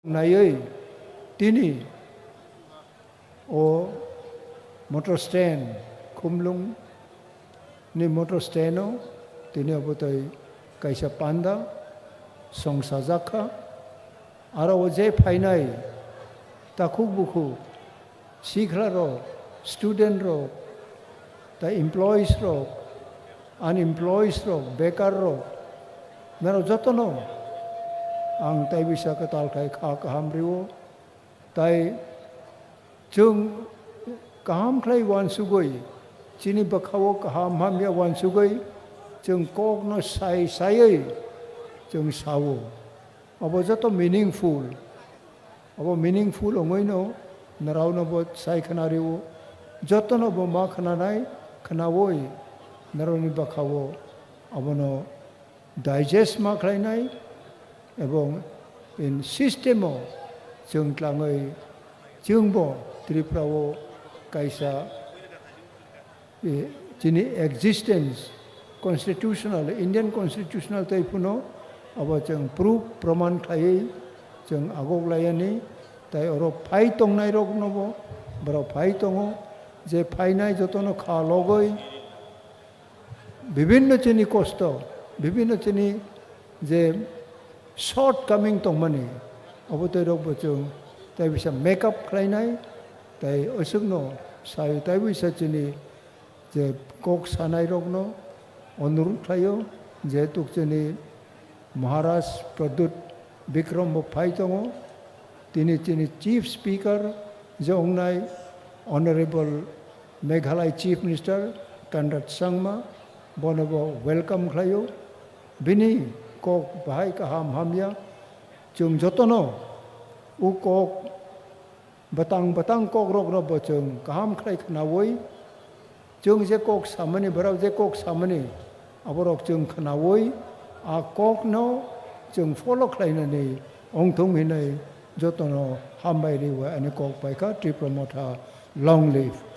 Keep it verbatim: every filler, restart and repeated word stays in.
Naiwi tini o motor stand, Khumlung ni motor stand o tini obo tei kaisa panda song sajak kha. Aro o je phainai takhuk bukhuk, sikla rok, student rok, tei employees rok, unemployees rok, bekar rok, norok jotono ang tei bisa kwtal khai kha kaham rio. Tai chwng kaham khlai uansugwi, chini bwkhao kaham hamya uansugwi, chwng kokno sai saiwi chwng sao. Abo joto meaningful. Abo meaningful wngwino norokno bo sai khna rio. Jotono bo ma khnanai khnaui norokni bwkhao abono digest ma khlainai, ebong in system o chwng tlangwi chwngbo Tripura o kaisa, eh, chini existence constitutional, Indian constitutional tei phano abo chwng proof proman khlaiwi chwng agok laiyani, tai oro phai tongnai rokno bo borok phai tongo je phainai jotono kha logoi. Bibhinno chini kosto, bibhinno chini je shortcoming tongmani, abo tei rok bo chwng tai bisa make up khlainai, tai aswkno sai tai bisa chini je kok sanai rokno onurut khlaio, jehetu chini Maharaj Pradyut Bikram bo phai tongo. Tini chini Chief Speaker je wngnai Honorable Meghalaya Chief Minister Conrad Sangma, bono bo welcome khlaio. Bini kok bahai kaham hamya. Chwng jotono o kok bwtang bwtang kokrokno bo chwng kaham khlai khnaui, chwng je kok samani, borok je kok samani, aborok chwng khnaui, a kokno chwng follow khlainani wngthung hinwi jotono hambai riwi ani kok paikha. Tipra Motha, long live!